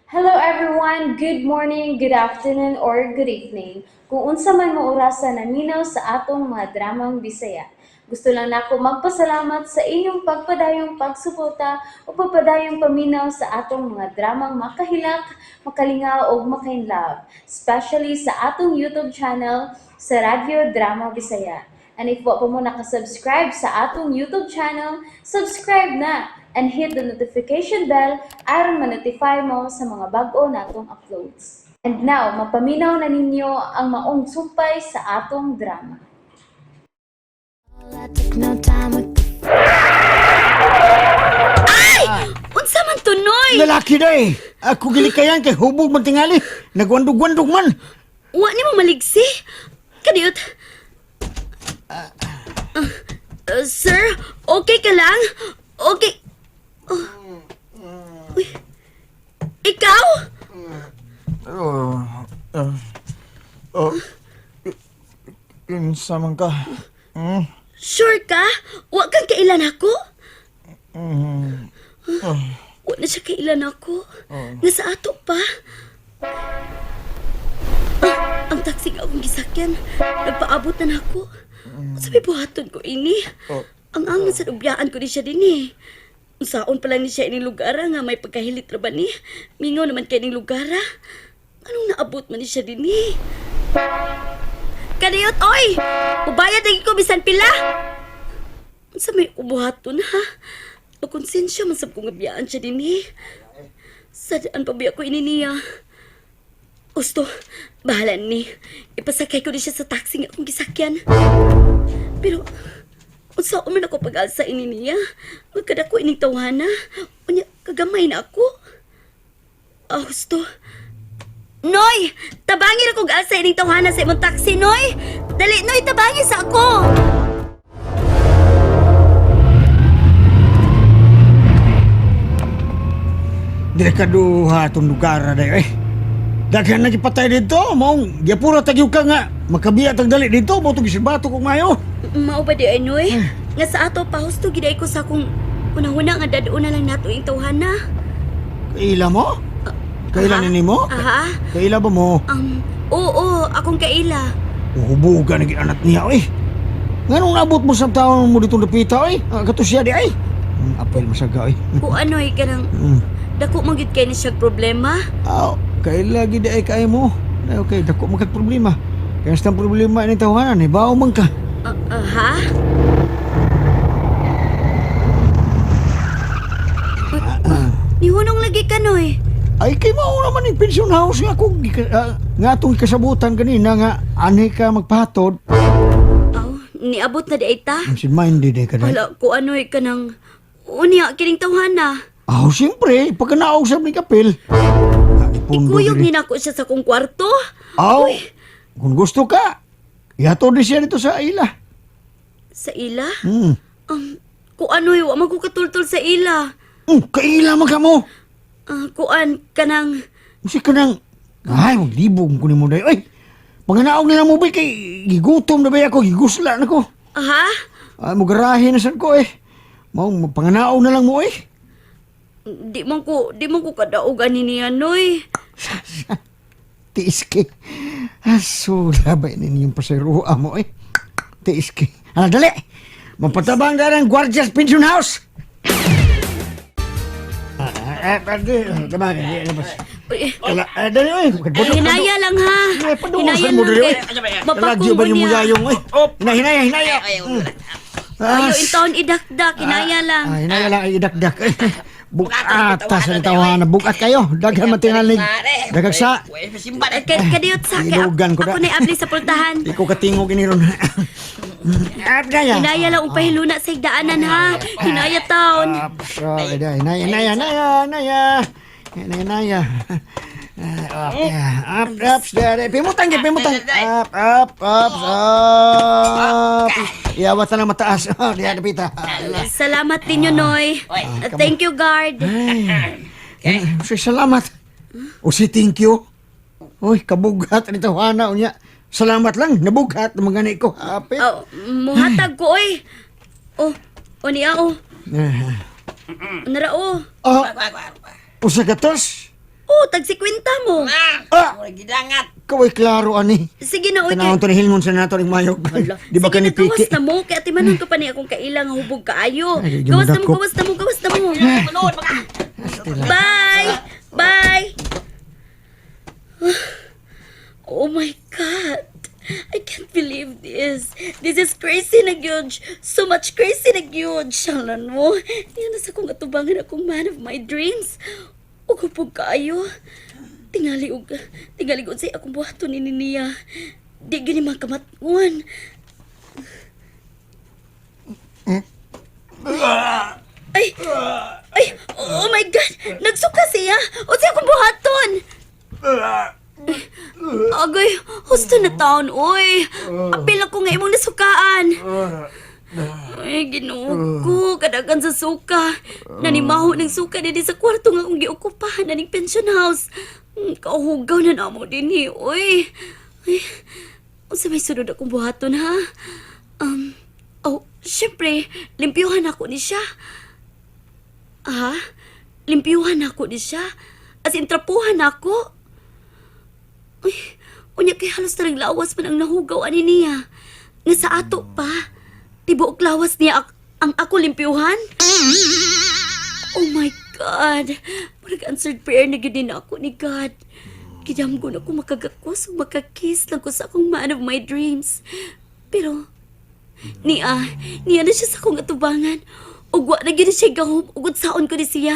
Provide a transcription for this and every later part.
Hello everyone! Good morning, good afternoon, or good evening. Kung unsa man mo orasa naminaw sa atong mga dramang Bisaya. Gusto lang nako magpasalamat sa inyong pagpadayong pagsuporta o pagpadayong paminaw sa atong mga dramang makahilak, makalingaw ug makainlove, especially sa atong YouTube channel sa Radyo Drama Bisaya. And if wa pa mo nakasubscribe sa atong YouTube channel, subscribe na and hit the notification bell aron ma-notify mo sa mga bag-o natong uploads. And now, mapaminaw na ninyo ang maong sumpay sa atong drama. I took no time with the Unsa man tunoy? Lalaki na eh. Ako gilikayan kay hubog man tingali. Nagwandog-wandog man. Wa nimo maligsi? Kadiyot. Sir, okay ka lang? Okay. Oh. Uy. Ikaw? Oh, oh, kinsa man ka? Hmm? Sure ka? Wa kang kailan ako? Mm. Wa na siya kailan ako. Nga sa ato pa. Ah, ang taxi nga akong gisakyan. Nagpaabot na nako. Sa may buhaton ko ini. Oh. Ang angan sa ubyaan ko ni siya din eh. Unsaon pa lang ni siya ining lugar ah, nga may pagkahilit ra ba ni? Mingaw naman kay ning lugar ah. Anong naabot man ni siya din eh? Kadiyot, oy! Ubayad lagi ko bisan pila! Unsa may ubuhaton ha? Makonsensya man sab ko nga biyaan siya din eh. Sadaan pa biya ko ini niya. Usto, bahala ni. Ipasakay ko ni siya sa taxi nga akong gisakyan. Pero, unsa man ako pag-alsa ini niya? Magkadako ining tawhana. Unya, kagamay na ako. Ah, husto. Noy! Tabangin ako alsa ining tawhana sa imong taxi, Noy! Dali, Noy, tabangin sa ako! Dire ka duha atong lugar na eh. Daghan na gipatay dito. Maong giapura tagyo ka nga. Makabiya tag dali dito. Mao tong gisilbato kong mayo. Mao ba di ay, Noy? Nga sa ato, pahusto gid ay ko sa akong unang-una nga daduna lang nato ing tawhana. Kaila mo? Kaila Aha. ni mo? Aha. Kaila ba mo? Oo, akong kaila. Uhubugan na ginanat niya eh. Nganong nabot mo sa taon mo ditong dapita eh? Ah, kato siya di ay. Apel masaga eh. Kung ano'y kanang dako man gyud kay ni siya problema. Aw, kaila gid ay kay mo. Ay, okay, dako man kag problema. Kaya sa problema ini tawanan, eh, bao man ka. Ah, ah, ha? Uy, nihunong lagi ka, Noy. Ay, kay mao naman yung pension house nga akong nga atong kasabutan kanina nga anhi ka magpahatod. Aw, niabot na di ay ta. Ang si minded eh ka dai. Wala ko ano'y kanang unya kining tawhana. Aw, siyempre, pagka naog sa ni kapil. Ah, ipundo Ikuyog diri. ni nako siya sa kong kwarto. Aw, kung gusto ka, ihatod ni siya dito sa ila. Sa ila? Hmm. Ku ano'y wa man ko katultol sa ila. Kaila man ka mo. Ah, kuan kanang Usi ka nang, ay, maglibog ko ni mo dahil. Ay, panganaog nila mo ba kay gigutom na ba ako, gigusla na ko. aha? Ay, mugarahe na sad ko eh. Mao, panganaog na lang mo eh. Di man ko kadaog ani niya, Noy. Tiis kay. Aso, labay ninyong pasirua mo eh. Tiis kay. Ano, dali! Mapatabang na ng Guardias Pension House! Tama, labas. Uy, Dali, oy. hinaya lang ha. Ay, padungo Hinaya sa mo lang dali, kay oy. Lagyo mapakong ba mo yung niya. muyayong, oy? Hinaya, hinaya, hinaya. Ayo intaon idakdak, hinaya lang. Ah, hinaya lang, ay idakdak. Bukat ta sa tawahan bukat kayo. Daghan matingalig. Dagag sa. Kadiyot sa kay Ilugan ko na. ako na abli sa pultahan. Di ko katingog ini ron. Up na ya. Hinaya lang ang pahiluna sa higdaanan ha. Hinaya taon. Up, so, ida, hinaya, hinaya, hinaya, hinaya. Hinaya, hinaya. Ah, Up, yeah. Up, up, there. Pimutan, gyud, pimutan. Up, up, up, up. Iawat na ng mataas. Oh, diya, napita. Salamat ninyo, Noy. Thank you, guard. Ay, salamat. O si thank you. Uy, kabugat ni tawana unya. Salamat lang, nabughat ng mga ko. Apit. Oh, muhatag ko, oy. Oh, o niya, oh. Ah, Nara, oh. oh, usa ka tos. Oh, tag 50 mo. Ah! Murag gidangat. Kaway klaro ani. Sige na, oy. Tanawon to ni Hilmon sa nato ning mayog. Hala. Di ba Sige kani na, gawas piki? na mo. Kaya atimanon ko pa ni akong kaila nga hubog kaayo. Ay, Gawas na mo, gimudakop. gawas na mo, gawas na mo. Manood mga. Bye! Bye! Oh my God! I can't believe this. This is crazy na gyud. So much crazy na gyud. Siyalan mo. Niya na sa kong atubangan akong man of my dreams. Ug hupog kaayo. Tingali og tingali og say akong buhaton ni niya. Di gyud ni makamatngon. Ay! Ay! Oh my God! Nagsuka siya! O siya akong buhaton! Agay, husto na taon, oy. Apil ako nga imong nasukaan. Ay, Ginoo ko, kadagan sa suka. Nanimaho ng suka dinhi sa kwarto nga akong giokupahan na ning pension house. Kauhugaw na namo dinhi, oy. Ay, unsa may sunod akong buhaton, ha? Oh, syempre, limpyuhan ako ni siya. Ah, limpyuhan ako ni siya. As in, trapuhan ako. Uy, unya kay halos tarang lawas man ang nahugaw ani niya. Nga sa ato pa, tibuok lawas niya ang ako limpyuhan. Oh my God! Murag answered prayer na gyud na ako ni God. Gidamgo na ko makagakos ug makakiss lang ko sa akong man of my dreams. Pero, niya, niya na siya sa akong atubangan. Ug wa na gyud siya gahom, ug saon ko ni siya.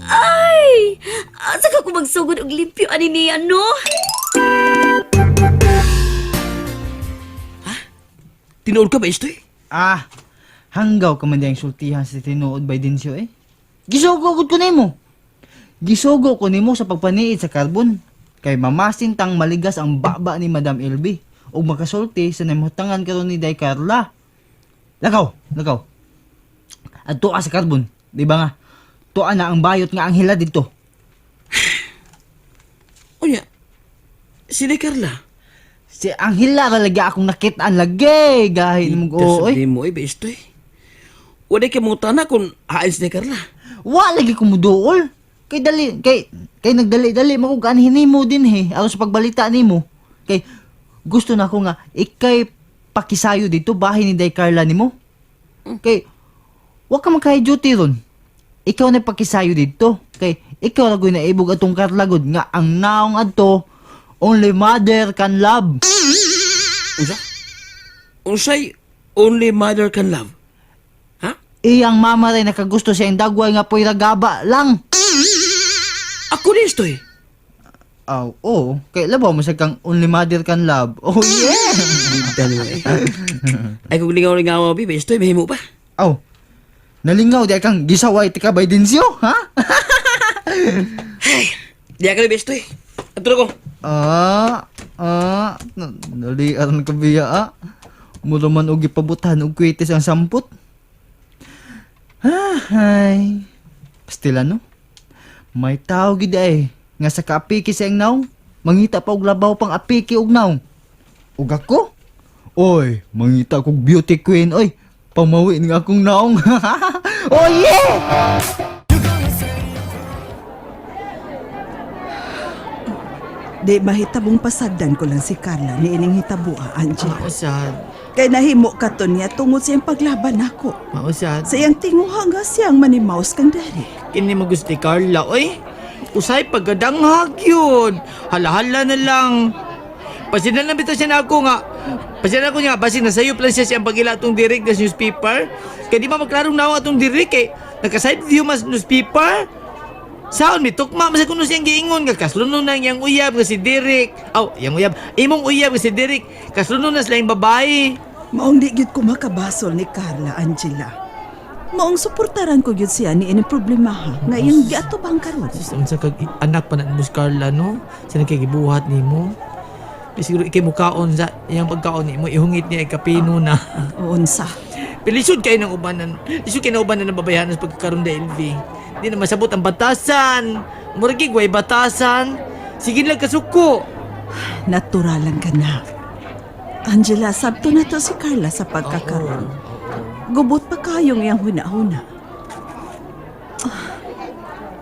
Ay! Asa ka ko magsugod og limpyo ani niya, no? Tinuod ka ba isto eh? Ah, hanggaw ka man diyang sultihan sa tinuod by Densyo eh. Gisugo gud ko nimo. Gisugo ko nimo sa pagpaniid sa karbon. Kay mamasin tang maligas ang baba ni Madam LB ug makasulti sa namutangan karon ni Day Carla. Lagaw, lagaw. Adto ka sa karbon, di ba nga? Tuan na ang bayot nga ang hila didto. Unya. Si Day Carla. Si Anghela ra lagi akong nakitaan lagi gahi nimo Oo, oy. Di mo eh, ba isto eh. Wala kay mong tana kung hain si Day Carla. Wa lagi ko muduol. Kay dali kay kay nagdali-dali mo kog anhin nimo din he aron sa pagbalita nimo. Kay gusto na ko nga ikay pakisayo dito bahay ni Day Carla nimo. Kay wa ka man duty ron. Ikaw na pakisayo dito. Kay ikaw ra na ibog atong Carla gud nga ang naong adto only mother can love. Unsa? Unsay only mother can love? Ha? Iyang mama rin nakagusto siya ang dagway nga po'y ragaba lang. Ako ni isto eh. Aw, oo. Kay labaw mo sa kang only mother can love. Oh yeah. Bida mo eh. Ay kung lingaw-lingaw bi, ba isto eh, mahimo pa. Aw. Nalingaw di kang gisaway ti ka by Densyo, ha? Di ka na isto eh. Ato na ko. Ah, ah, dali aron ka biya ah. Mura man og gipabutahan og kwitis ang sampot. Ah, hay. Pastila no. May tao gid ay nga sa kaapiki sa iyang naong, mangita pa og labaw pang apiki og naong. Ug ako? Oy, mangita kog beauty queen oy. Pamawi nga akong naong. Oh yeah! Di mahitabong pasagdan ko lang si Carla ni ining hitabua, Angela. Mausad. Kay nahimo ka to niya tungod sa iyang paglaban nako. Mausad. Sa iyang tinguha nga siyang manimaus kang Derek. Kini mo gusto ni Carla, oy. Usay pagkadanghag yun. Halahala na lang. Pasinan lang bitaw siya na ako nga. Pasinan ako nga, basin nasayop lang siya siyang pag-ila atong direct na newspaper. Kaya di ba magklarong nawa atong direct eh. Naka-side view mas newspaper. Saon mi tukma mas kuno siyang giingon nga kasluno na iyang uyab nga si Derek. Aw, iyang uyab, imong uyab nga si Derek. Kasluno na sila yung babae. Maong di gyud ko makabasol ni Carla, Angela. Maong suportaran ko gyud siya ni ining problemaha nga iyang giatubang karon. Sus, unsa kag anak pa na mo si Carla no? Sa nagkigibuhat nimo. Di siguro ikay mukaon sa iyang pagkaon nimo ihungit niya ikapino na. Unsa? Pero lisod kayo ng ubanan. Lisod kayo ng ubanan ng babayahan sa pagkakaroon da LV. Di na masabot ang batasan. Murag way batasan. Sige lang kasuko. Naturalan ka na. Angela, sabto na to si Carla sa pagkakaroon. Gubot pa kayong iyang huna-huna.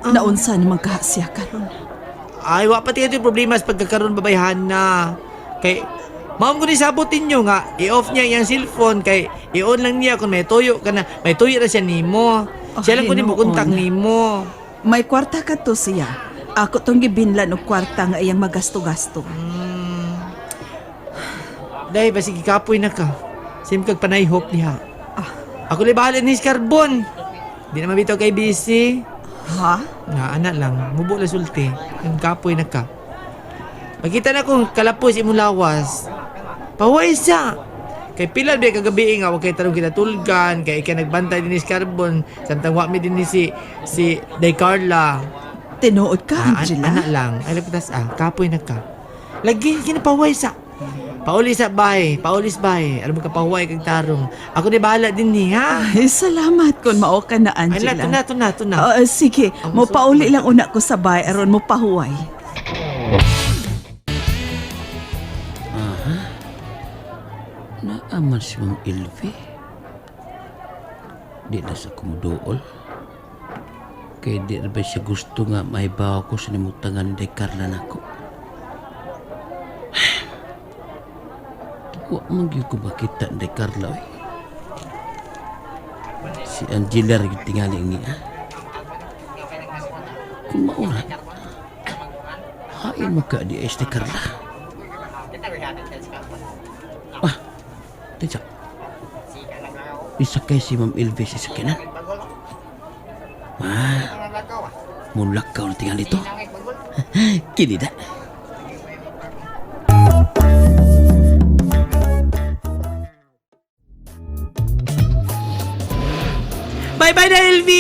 Ah, naunsa naman ka siya karon. Ay, wa pati ito yung problema sa pagkakaroon babayhan na. Kay, maam ko ni sabot ninyo nga, i-off niya iyang cellphone kay i-on lang niya kung may tuyo ka na, may tuyo na siya nimo. Siya lang Ay, ko nimo noon. kontak nimo. May kwarta ka to siya. Ako tong gibinlan og kwarta nga iyang magasto-gasto. Dahil basig kapoy na ka. Sim kag panay hope niya. Ako lang bahala ni Carbon. Di naman bitaw kay busy. Ha? Nga, ana lang. Mubo lang sulti. Yung kapoy na ka. Makita na kung kalapos imong lawas. Pahuway siya. Kay pila ba kagabi nga wa kay tarong kinatulgan kay ikay nagbantay dinhi sa Carbon samtang wa mi dinhi si si Day Carla. Tinuod ka, Ah, Angela? ana lang. Ay lapitas ah, kapoy na ka. Lagi kinapahuway sa. Pauli sa bahay, paulis bahay. Alam mo ka pahuway kag tarong. Ako ni bahala din ni ha. Ay, salamat kung mao ka na, Ay Angela. na, to na, to na, to na. Oo, sige, Ang mo pauli lang una ko sa bahay aron mo pahuway. Naaman si Ma'am Ilvi. Di na sa kumuduol. Kay di na ba siya gusto nga maibaw ko sa nimutangan ni Carla nako. Wa man gyud ko makita ni Carla oy. Si Angela ra gyud tingali niya. Kung maura, hain mo ka di ay si Carla. Ah, teka. Isakay si Ma'am Elvis sa sakyanan. Ma, mulakaw na tingali to. Kini na. Bye-bye na, LV!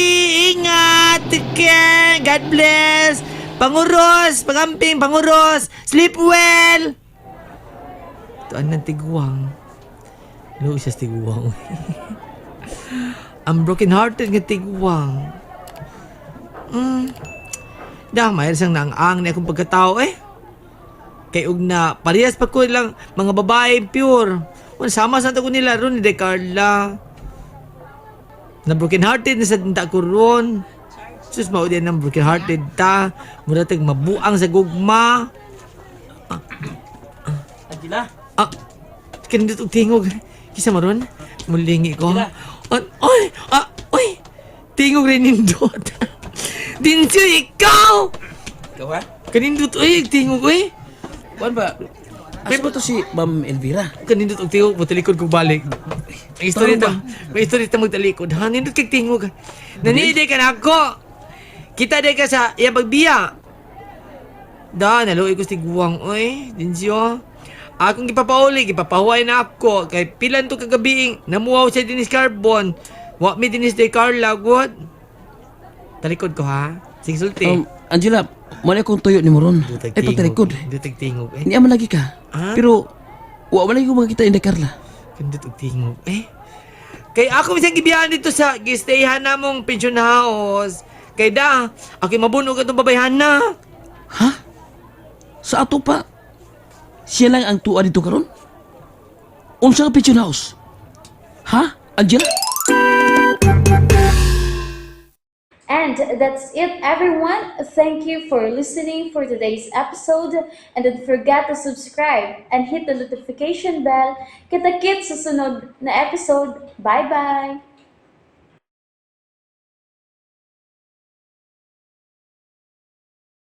Ingat! Take care! God bless! Panguros! Pangamping! Panguros! Sleep well! Ito ang tiguang. Luo siya sa tiguang. Ang broken-hearted nga tiguang. Dah, mayroon siyang naang-ang ni akong pagkatao eh. Kay og na, parehas pa ko lang mga babae pure. Kung sama sa ko nila ron ni De Carla. Na broken hearted na sa tinta ko ron. Sus, mao din ang broken hearted ta. Mura tag mabuang sa gugma. Angela! Ah, kanindot og tingog. Kisa maron? Mulingi ko. Ah, oy, ah, oy. Tingog rin nindot. Dinso ikaw! Ikaw ha? Kanindot oy, tingog oy. Kuan ba? Asa ba to si Ma'am Elvira? Kanindot og tingog, mutalikod kog balik. Ang istorya ta, may istorya ta magtalikod. Ha, nindot kag tingog. Naniiday ka na ako. Kita day ka sa iya pagbiya. Da, naluoy ko sa tiguang, oy. Dinsyo. Akong gipapauli, gipapahuway na ako. Kay pilan to kagabiing, namuhaw siya dinis carbon. Wa mi dinis day Carla, what? Talikod ko ha. Sige sulti. Angela, mali akong tuyo ni Moron. Dutag Ay, pagtalikod. Dutag tingog eh. Niya man lagi ka. Ah? Pero, wa man lagi ko makita ni Carla. Kandot og tingog eh. Kay ako bisang gibiyahan dito sa gistayhan namong pension house. Kay da, ako mabunog atong babayhan na. Ha? Sa ato pa? Siya lang ang tuwa dito karon? Unsa nga pension house? Ha? Angela? And that's it, everyone. Thank you for listening for today's episode. And don't forget to subscribe and hit the notification bell. Kita-kits sa sunod na episode. Bye-bye!